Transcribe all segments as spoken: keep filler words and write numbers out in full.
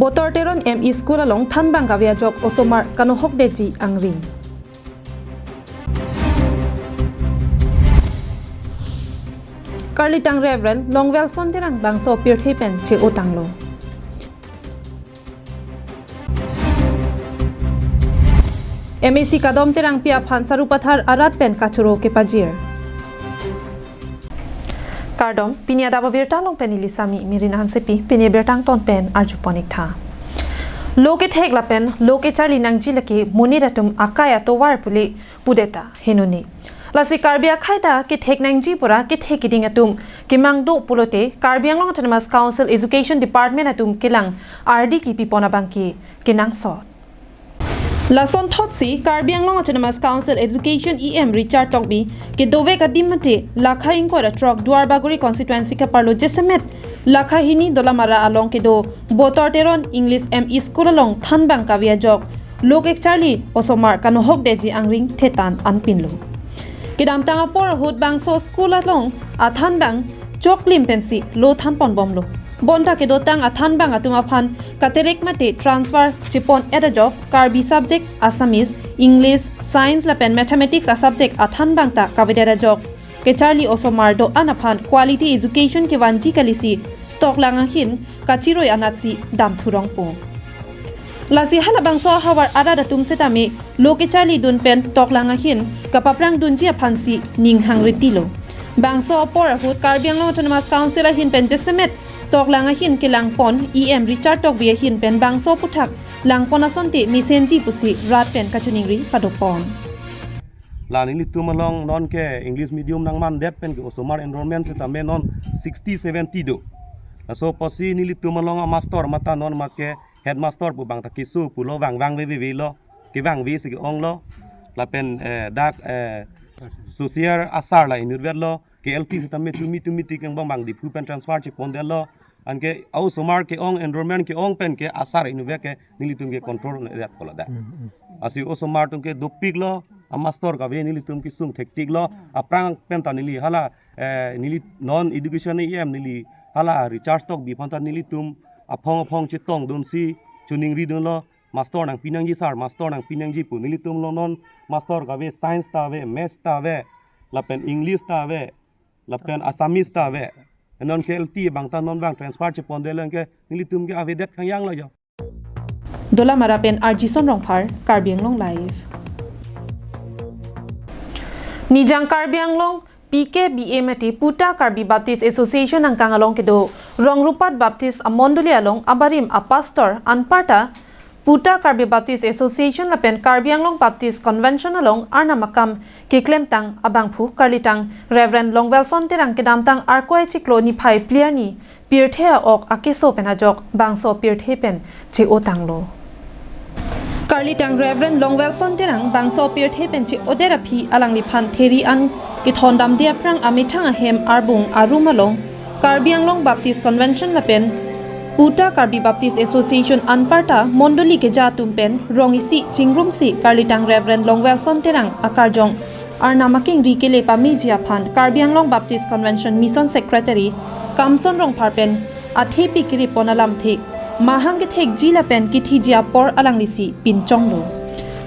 Botor Teron M E School along thanbang kave ajok osomar kanohokdetji angring. Karlitang Reverend Longwelson Terang bangso pirthe pen che-otanglo. M A C Kadom Terangpi aphan Sarupathar arat pen kachoro kepajir. Kardom, pini adap abirta along pen neli Sami Mirin Hansepi, pini birta angton pen arjupon-iktha. Lo kethek lapen lo kecharli nangji lake monit atum akai atovar pule pudeta henone. Lasi Karbi akhei ta kethek nangji pura kethek keding atum kemang do pulote Karbi Anglong Autonomous Council Education Department atum kelang ardi kipipon abangke kenangsot. Lasonthotsi Karbi Anglong Autonomous Council Education E M Richard Tokbi kedovek adim mate lakha ingkoi ra throk Duarbagori constituency kaparlo jasemet lakha hini Dolamara along kedo Botor Teron English M E School along thanbang kave ajok lo kecharli osomar kanohokdetji angring thetan anpinlo. Kedamtang apor ahut bangso school along athanbang choklim pensi lo thanponbomlo. Bonta kedotang athanbang atum aphan katerek mate transfer chepon-et ajok Karbi subject, Assamese, English, Science lapen Mathematics asubject athanbang ta kavedet ajok kecharli osomar do-an aphan quality education kevanji kalisi toklang ahin kachiroi anatsi damthurongpo. Lasi halabangso ahavar arat atum setame lo kecharlidun pen toklang ahin kapaprangdunji aphansi ning hangritilo. Bangso apor ahut Karbi Anglong Autonomous Council ahin pen jasemet toklang ahin kelangpon E M Richard Tokbi ahin pen bangso aputhak langpon asonte mesenji pusi rat pen kachiningri padopon. La nelitum along non ke English medium nangmandet pen ke osomar enrollment setame non sixty seventy do. Laso apotsi nelitum along amastor mate non mat ke headmaster pu bang ta keso pulo vangvang vevevelo, kevangve si ke-onglo. Lapen, eh, dak, eh, social asar la inutvetlo, ke L P setame tumi tumi tik angbong bang Diphu pen transfer chepondetlo. Anke osomar ke-ong enrollment ke-ong pen ke asar inutvet ke nelitum ke control-et pulo dak. Hmm, hmm. Lasi osomar atum ke dopiklo, amastor kave nelitum kesung thektiklo, aphrang pen ta neli hala, eh, neli non education E M neli hala Richard Tokbi aphan ta nelitum aphong aphong chetongdunsi chiningridunlo, mastor nangpi nangji sir, mastor nangpi nangji pu nelitum along non mastor kave, science ta ave, maths ta ave, lapen English ta ave, lapen Assamese ta ave. Non ke L T bang ta non bang transfer chepondetlo ke nelitum ke avedet khangjanglo jo. Dolamara pen R G Son Rongphar, Karbi Anglong Live. Nijang Karbi Anglong P K B A mate Puta Karbi Baptist Association angkang along kedo Rongrupat Baptist amondoli along abarim apastor anparta Puta Karbi Baptist Association lapen Karbi Anglong Baptist Convention along Arnam akam keklemtang abangphu Karlitang Reverend Longwelson Terang kedamtang Arkoi chiklo niphai phli arni pirthe a-ok akeso pen ajok bangso pirthe pen che-otanglo. Karlitang Reverend Longwelson Terang bangso pirthe pen che-odet aphi alangliphan theri an kethondamde aphrang amethang ahem arbung arum along Karbi Anglong Baptist Convention lapen Puta Karbi Baptist Association anparta mondoli keja atum pen rong isi chingrumsi Karlitang Reverend Longwelson Terang akarjong Arnam akengri kele pameji aphan Karbi Anglong Baptist Convention Mission Secretary Kamson Rongphar pen athepi kiripon alamthe mahang kethekji lapen kithiji apor alanglisi pinchonglo.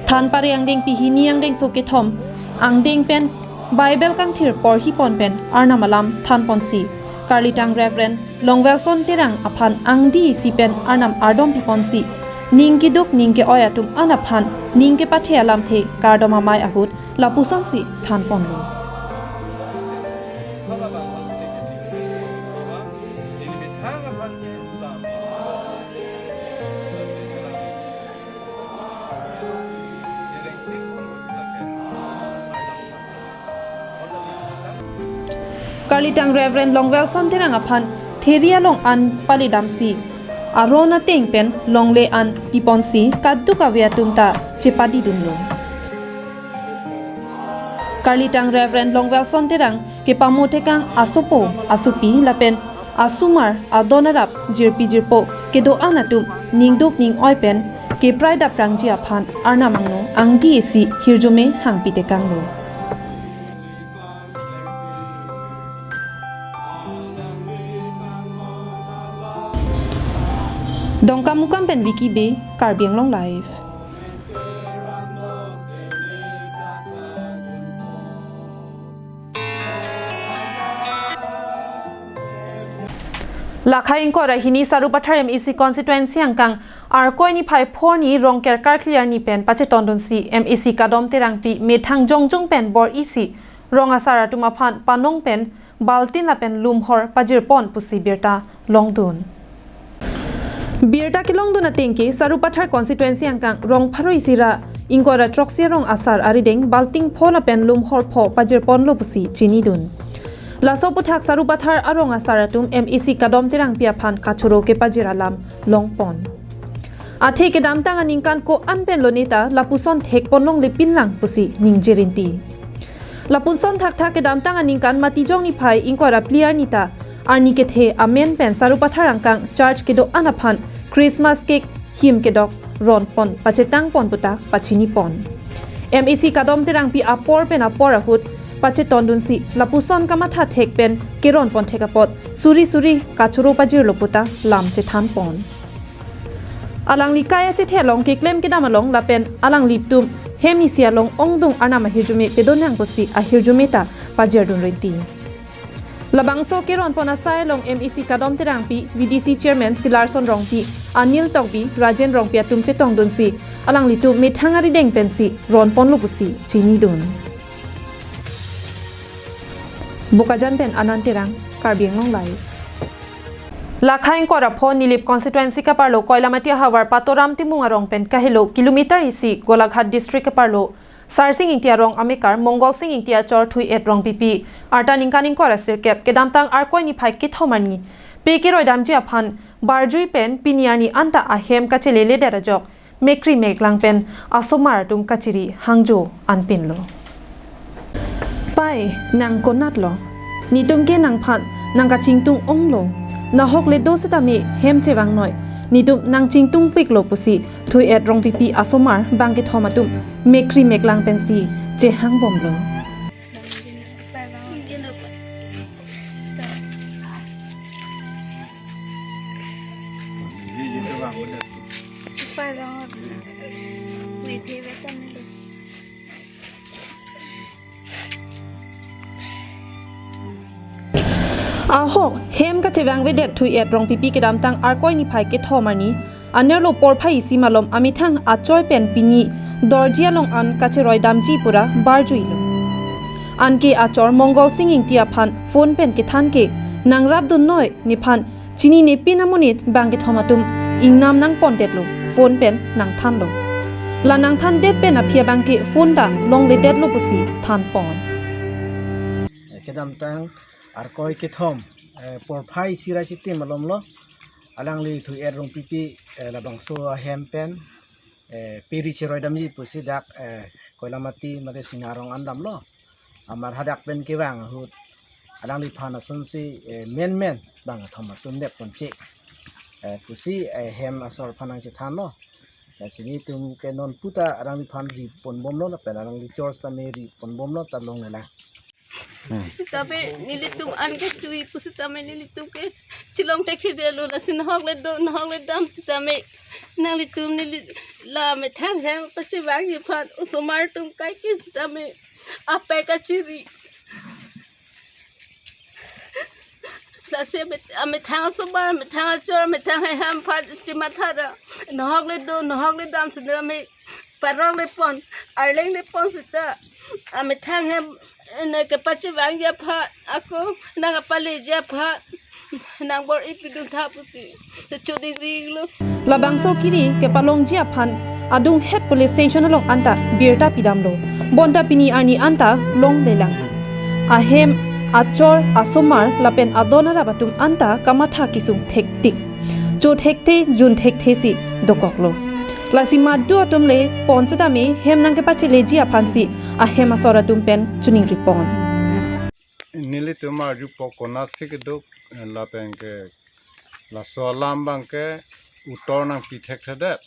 Than pare angdengpi hini angdengso kethom angdeng pen Bible kangthir porhipon pen Arnam alam thanponsi Karlitang Reverend Longwelson Terang aphan angdi isi pen Arnam ardom piponsi ning keduk ning ke-oi atum an aphan ning kepathe alamthe kardom amei ahut lapusonsi thanponlo. Karlitang Reverend Longwelson Terang aphan theri along an palidamsi aron ateng pen longle an piponsi kaduk kave atum ta chepadidunlo. Karlitang Reverend Longwelson Terang kepamo tekang asopo, asopi lapen asomar, adon arap, jirpi jirpo kedo-an atum ningduk ning-oi pen keprai daprangji aphan Arnam angno angdi isi hirjume hangpi tekanglo. Dongka Mukam pen Vicky Bey, Karbi Anglong Live. Lakhai ingkoi ra hini Sarupathar M A C constituency angkang Arkoi niphai pho arni Rongker karkli arni pen pachetondunsi M A C Kadom Terangpi methang jongjung pen bor-isi rong asar atum aphan panong pen baltin lapen lumhor pajirpon pusi birta longdun. Birta kelongdun atengke Sarupathar constituency angkang rong pharo isi ra ingkoi ra throksi rong asar arideng baltin pho lapen lumhor pho pajirponlo pusi chinidun. Laso aputhak Sarupathar arong asar atum M A C Kadom Terangpi aphan kachoro kepajir alam longpon. Athe kedamtang aningkan ko-an pen loneta lapuson thekpon longlepin lang pusi ningje rinti. Lapuson thakthak kedamtang aningkan Matijong niphai ingkoi ra phli arni ta arni kethe amen pen Sarupathar angkang church kedo-an aphan Christmas cake him kedok ronpon pachetangpon puta pachinipon. M A C Kadom Terangpi apor pen apor ahut pachetondunsi lapuson kamatha thek pen keronpon thek apot suri suri kachoro pajirlo puta lam chethanpon. Alangli kai achethe along keklem kedam along lapen alanglitum hem isi along ongdung arnam ahirjume pedonang pusi ahirjume ta pajirdun rinti. Labangso keronpon asai along M A C Kadom Terangpi, V D C Chairman Silarson Rongpi, Anil Tokbi, Rajen Rongpi atum chetongdunsi alanglitum methang arideng pensi ronponlo pusi chinidun. Bokajan pen Anand Terang, Karbi Anglong Live. Lakhai ingkoi ra pho Nilip constituency kaparlo Koilamati ahavar Patoram Timung arong pen kahelo kilometer isi Golaghat district kaparlo Sarsing Ingti arong amekar Mongol Sing Ingti achor Thui-et Rongpipi arta ningkan ingkoi ra sirkep kedamtang Arkoi niphai kethom arni pe keroidamji aphan barjui pen pini arni anta ahem kacheleledet ajok mekri meklang pen asomar atum kachiri hangjo anpinlo. Pai, nang konatlo? Netum ke nangphan nangkachingtung onglo. Nahok le do setame hem chevangnoi. Netum nangchingtungpiklo pusi Thui-et Rongpipi asomar bangkethom atum mekri meklang pensi chehangbomlo. Ahok hem kachevangvedet Thui-et Rongpipi kedamtang Arkoi niphai kethom arni anerlo porphai isi malom amethang achoi pen pini dorji along an kacheroidamji pura barjuilo. Anke achor Mongol Sing Ingti aphan phone pen kethan ke nangrapdunnoi, nephan chininepin amonit bangkethom atum ingnam nangpondetlo, phone pen nangthanlo. La nangthandet pen aphi abangke phone ta longledetlo pusi thanpon. Kedamtang Arkoi kethom, eh, porphai isi ra chitim malomlo. Alangli Thui-et Rongpipi, eh, labangso ahem pen, eh, peri cheroidamji pusi dak, eh, Koilamati mate Singha arong an damlo. Amar hadak pen kevang ahut alangliphan asonsi, eh, menmen bangkethom atum depponche, eh, pusi, eh, hem asor aphan nangchethanlo. Lasi netum ke non puta alangliphan riponbomlo lapen alangli chor setame riponbomlo ta longlelang. Sitame nelitum an kechui pusitame nelitum ke chilong thekthedetlo, lasi nahok le do nahok le dam sitame nanglitum neli la methang hem pachevangji aphan osomar atum kaike sitame apai kachiri. Lasi met-, amethang asomar, amethang achor, amethang heham aphan chemathara. Nahok le do, nahok le dam sitame parong lepon, arleng lepon sita. Amethang hem, eh, nang kepachevangji aphan, ako nang kapaleji aphan nangbor-ipidun tha pusi kechoningri lo. Labangso kiri kepalongji aphan adunghet police station along anta birta pidamlo. Bonta pini arni anta longlelang. Ahem, achor, asomar lapen adon arap atum anta kamatha kesung thektik. Cho thekthe, jun thekthesi dokoklo. Lasi madu atum le pon setame hem nangkepacheleji aphansi ahem asor atum pen choningripon. Nelitum arjupo konatsi keduk, eh, lapen ke laso alam abangke utor nangpi thekthedet.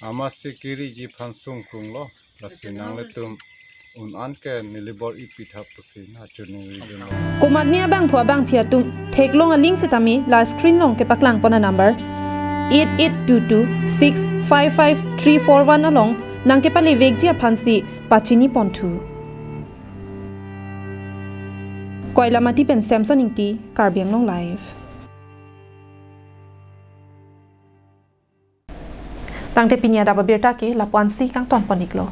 Amatsi kiriji aphan sungkrunglo. Lasi nanglitum un-an ke neli bor-ipi tha pusi nang choningridunlo. Komatne abangphu abangphi atum theklong aling sitame la screen along kepaklangpon a-number eight eight two two six five five three four one along nangkepalevekji aphansi pachini ponthu. Koilamati pen Samson Ingti, Karbi Anglong Live. Tangte pini adap abirta ke lapu-ansi kangton pon-iklo.